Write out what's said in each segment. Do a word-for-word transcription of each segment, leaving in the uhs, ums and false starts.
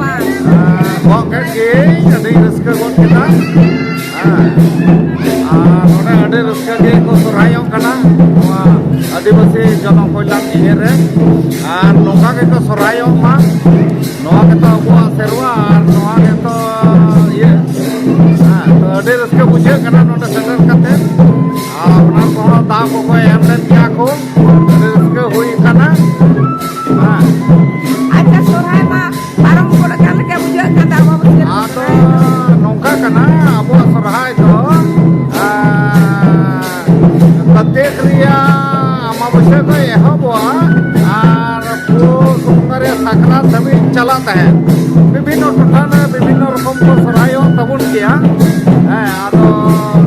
ᱜᱚᱜ ᱠᱮᱫ ᱜᱤᱭᱟᱹᱧ, ᱟᱹᱰᱤ ᱨᱟᱹᱥᱠᱟᱹ ᱜᱚᱫ ᱠᱮᱫᱟ᱾ ᱦᱮᱸ, ᱟᱨ ᱱᱚᱰᱮ ᱟᱹᱰᱤ ᱨᱟᱹᱥᱠᱟᱹ ᱜᱮ ᱠᱚ ᱥᱚᱨᱦᱟᱭᱚᱜ ᱠᱟᱱᱟ ᱱᱚᱣᱟ ᱟᱹᱫᱤᱵᱟᱹᱥᱤ ᱡᱚᱱᱚ ᱠᱚᱞᱭᱟᱱ ᱤᱭᱟᱹ ᱨᱮ᱾ ᱟᱨ ᱱᱚᱝᱠᱟ ᱜᱮᱠᱚ ᱥᱚᱨᱦᱟᱭᱚᱜ ᱢᱟ, ᱱᱚᱣᱟ ᱜᱮᱛᱚ ᱟᱵᱚᱣᱟᱜ ᱥᱮᱨᱣᱟ ᱟᱨ ᱱᱚᱣᱟ ᱜᱮᱛᱚ ᱤᱭᱟᱹ᱾ ᱦᱮᱸ, ᱛᱚ ᱟᱹᱰᱤ ᱨᱟᱹᱥᱠᱟᱹ ᱵᱩᱡᱷᱟᱹᱜ ᱠᱟᱱᱟ ᱱᱚᱰᱮ ᱥᱮᱴᱮᱨ ᱠᱟᱛᱮ᱾ ᱟᱨ ᱚᱱᱟ ᱠᱚᱦᱚᱸ ᱫᱟᱣ ᱠᱚᱠᱚ ᱮᱢ ᱞᱮᱫ ᱜᱮᱭᱟ ᱠᱚ, ᱟᱹᱰᱤ ᱨᱟᱹᱥᱠᱟᱹ ᱦᱩᱭ ᱠᱟᱱᱟ᱾ ᱦᱮᱸ᱾ ᱟᱪᱪᱷᱟ, ᱥᱚᱨᱦᱟᱭ ᱢᱟ ᱯᱟᱨᱚᱢ ᱜᱚᱫ ᱟᱠᱟᱱ ᱞᱮᱠᱟ ᱵᱩᱡᱷᱟᱹᱜ ᱠᱟᱱ ᱫᱚ, ᱟᱢᱵᱟᱵᱟᱹᱥᱭᱟᱹ ᱨᱮ ᱟᱫᱚ ᱥᱚᱨᱦᱟᱭ᱾ ᱱᱚᱝᱠᱟ ᱠᱟᱱᱟ, ᱟᱵᱚᱣᱟᱜ ᱥᱚᱨᱦᱟᱭ ᱫᱚ, ᱟᱸ, ᱠᱟᱹᱨᱛᱤᱠ ᱨᱮᱭᱟᱜ ᱟᱢᱵᱟᱵᱟᱹᱥᱭᱟᱹ ᱠᱷᱚᱱ ᱮᱦᱚᱵᱚᱜᱼᱟ ᱟᱨ ᱯᱩᱥ ᱵᱚᱸᱜᱟ ᱨᱮᱭᱟᱜ ᱥᱟᱠᱨᱟᱛ ᱫᱷᱟᱹᱵᱤᱡ ᱪᱟᱞᱟᱜ ᱛᱟᱦᱮᱸᱫ᱾ ᱵᱤᱵᱷᱤᱱᱱᱚ ᱴᱚᱴᱷᱟ ᱨᱮ ᱵᱤᱵᱷᱤᱱᱱᱚ ᱨᱚᱠᱚᱢ ᱠᱚ ᱥᱚᱨᱦᱟᱭᱚᱜ ᱛᱟᱵᱚᱱ ᱜᱮᱭᱟ᱾ ᱦᱮᱸ, ᱟᱫᱚ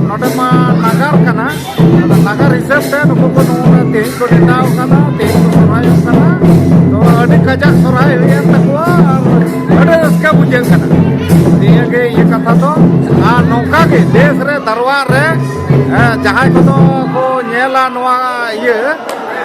ᱱᱚᱰᱮ ᱢᱟ ᱱᱟᱜᱟᱨ ᱠᱟᱱᱟ, ᱚᱱᱟ ᱱᱟᱜᱟᱨ ᱦᱤᱥᱟᱹᱵ ᱛᱮ ᱱᱩᱠᱩ ᱠᱚ ᱱᱚᱜᱼᱚ ᱱᱟ ᱛᱮᱦᱮᱧ ᱠᱚ ᱱᱮᱰᱟᱣ ᱠᱟᱱᱟ, ᱛᱮᱦᱮᱧ ᱠᱚ ᱥᱚᱨᱦᱟᱭᱚᱜ ᱠᱟᱱᱟ᱾ ᱛᱚ ᱟᱹᱰᱤ ᱠᱟᱡᱟᱠ ᱥᱚᱨᱦᱟᱭ ᱦᱩᱭᱮᱱ ᱛᱟᱠᱚᱣᱟ ᱟᱨ ᱟᱹᱰᱤ ᱨᱟᱹᱥᱠᱟᱹ ᱵᱩᱡᱷᱟᱹᱜ ᱠᱟᱱᱟ᱾ ᱱᱤᱭᱟᱹ ᱜᱮ ᱤᱭᱟᱹ ᱠᱟᱛᱷᱟ ᱫᱚ᱾ ᱟᱨ ᱱᱚᱝᱠᱟ ᱜᱮ ᱫᱮᱥ ᱨᱮ ᱫᱟᱨᱣᱟ ᱨᱮ, ᱦᱮᱸ, ᱡᱟᱦᱟᱸᱭ ᱠᱚᱫᱚ ᱠᱚ ᱧᱮᱞᱟ ᱱᱚᱣᱟ ᱤᱭᱟᱹ,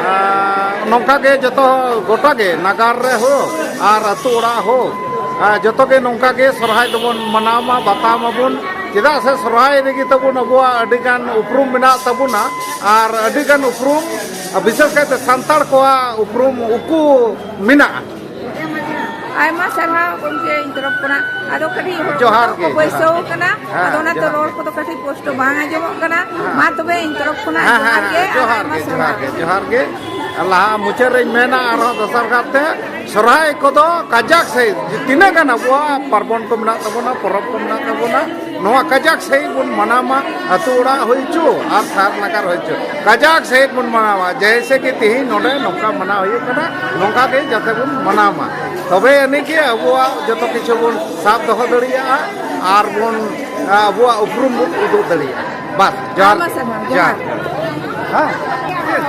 ᱟᱨ ᱱᱚᱝᱠᱟ ᱜᱮ ᱡᱚᱛᱚ ᱜᱚᱴᱟ ᱜᱮ ᱱᱟᱜᱟᱨ ᱨᱮ ᱦᱳᱠ ᱟᱨ ᱟᱹᱛᱩ ᱚᱲᱟᱜ ᱦᱳᱠ, ᱟᱨ ᱡᱚᱛᱚ ᱜᱮ ᱱᱚᱝᱠᱟ ᱜᱮ ᱥᱚᱨᱦᱟᱭ ᱫᱚᱵᱚᱱ ᱢᱟᱱᱟᱣ ᱢᱟ, ᱵᱟᱛᱟᱣ ᱢᱟᱵᱚᱱ᱾ ᱪᱮᱫᱟᱜ ᱥᱮ ᱥᱚᱨᱦᱟᱭ ᱨᱮᱜᱮ ᱛᱟᱵᱚᱱ ᱟᱵᱚᱣᱟᱜ ᱟᱹᱰᱤᱜᱟᱱ ᱩᱯᱨᱩᱢ ᱢᱮᱱᱟᱜ ᱛᱟᱵᱚᱱᱟ, ᱟᱨ ᱟᱹᱰᱤᱜᱟᱱ ᱩᱯᱨᱩᱢ, ᱵᱤᱥᱮᱥ ᱠᱟᱭᱛᱮ ᱥᱟᱱᱛᱟᱲ ᱠᱚᱣᱟᱜ ᱩᱯᱨᱩᱢ ᱩᱠᱩ ᱢᱮᱱᱟᱜᱼᱟ᱾ ᱟᱭᱢᱟ ᱥᱟᱨᱦᱟᱣ ᱜᱚᱢᱠᱮ, ᱤᱧ ᱛᱚᱨᱚᱯ ᱠᱷᱚᱱᱟᱜ᱾ ᱟᱫᱚ ᱠᱟᱹᱴᱤᱡ ᱦᱚᱲ ᱡᱚᱦᱟᱨ ᱠᱚ ᱜᱮ, ᱵᱟᱹᱭᱥᱟᱹᱣ ᱡᱚᱦᱟᱨ᱾ ᱠᱟᱱᱟ, ᱦᱮᱸ, ᱟᱫᱚ ᱚᱱᱟᱛᱮ ᱡᱚᱦᱟᱨ᱾ ᱨᱚᱲ ᱠᱚᱫᱚ ᱠᱟᱹᱴᱤᱡ ᱯᱚᱥᱴᱚ ᱵᱟᱝ ᱟᱸᱡᱚᱢᱚᱜ ᱠᱟᱱᱟ᱾ ᱦᱮᱸ᱾ ᱢᱟ ᱛᱚᱵᱮ ᱤᱧ ᱛᱚᱨᱚᱯ ᱠᱷᱚᱱᱟᱜ ᱦᱮᱸ, ᱦᱮᱸ, ᱡᱚᱦᱟᱨ ᱜᱮ, ᱦᱮᱸ, ᱟᱨ ᱡᱚᱦᱟᱨ ᱟᱭᱢᱟ ᱜᱮ, ᱥᱟᱨᱦᱟᱣ᱾ ᱡᱚᱦᱟᱨ ᱜᱮ, ᱡᱚᱦᱟᱨ ᱜᱮ᱾ ᱞᱟᱦᱟ ᱢᱩᱪᱟᱹᱫ ᱨᱮᱧ ᱢᱮᱱᱟ ᱟᱨᱦᱚᱸ ᱫᱚᱥᱟᱨ ᱠᱟᱨᱛᱮ, ᱥᱚᱨᱦᱟᱭ ᱠᱚᱫᱚ ᱠᱟᱡᱟᱠ ᱥᱟᱺᱦᱤᱡ ᱛᱤᱱᱟᱹᱜ ᱜᱟᱱ ᱟᱵᱚᱣᱟᱜ ᱯᱟᱨᱵᱚᱱ ᱠᱚ ᱢᱮᱱᱟᱜ ᱛᱟᱵᱚᱱᱟ, ᱯᱚᱨᱚᱵᱽ ᱠᱚ ᱢᱮᱱᱟᱜ ᱛᱟᱵᱚᱱᱟ, ᱱᱚᱣᱟ ᱠᱟᱡᱟᱠ ᱥᱟᱺᱦᱤᱡ ᱵᱚᱱ ᱢᱟᱱᱟᱣ ᱢᱟ, ᱟᱹᱛᱩ ᱚᱲᱟᱜ ᱦᱩᱭ ᱦᱚᱪᱚ ᱟᱨ ᱥᱟᱦᱟᱨ ᱱᱟᱜᱟᱨ ᱦᱩᱭ ᱦᱚᱪᱚ, ᱠᱟᱡᱟᱠ ᱥᱟᱺᱦᱤᱡ ᱵᱚᱱ ᱢᱟᱱᱟᱣᱟ᱾ ᱡᱮᱭᱥᱮ ᱠᱤ ᱛᱤᱦᱤᱧ ᱱᱚᱰᱮ ᱱᱚᱝᱠᱟ ᱢᱟᱱᱟᱣ ᱦᱩᱭᱩᱜ ᱠᱟᱱᱟ, ᱱᱚᱝᱠᱟ ᱜᱮ ᱡᱟᱛᱮ ᱵᱚᱱ ᱢᱟᱱᱟᱣ ᱢᱟ, ᱛᱚᱵᱮ ᱟᱹᱱᱤᱡ ᱜᱮ ᱟᱵᱚᱣᱟᱜ ᱡᱚᱛᱚ ᱠᱤᱪᱷᱩ ᱵᱚᱱ ᱥᱟᱵ ᱫᱚᱦᱚ ᱫᱟᱲᱮᱭᱟᱜᱼᱟ ᱟᱨ ᱵᱚᱱ, ᱟᱵᱚᱣᱟᱜ ᱩᱯᱨᱩᱢ ᱵᱚᱱ ᱩᱫᱩᱜ ᱫᱟᱲᱮᱭᱟᱜᱼᱟ᱾ ᱵᱟᱥ, ᱡᱚᱦᱟᱨ᱾ ᱟᱭᱢᱟ ᱥᱟᱨᱦᱟᱣ, ᱡᱚᱦᱟᱨ᱾ ᱡᱚᱦᱟᱨ᱾ ᱦᱮᱸ᱾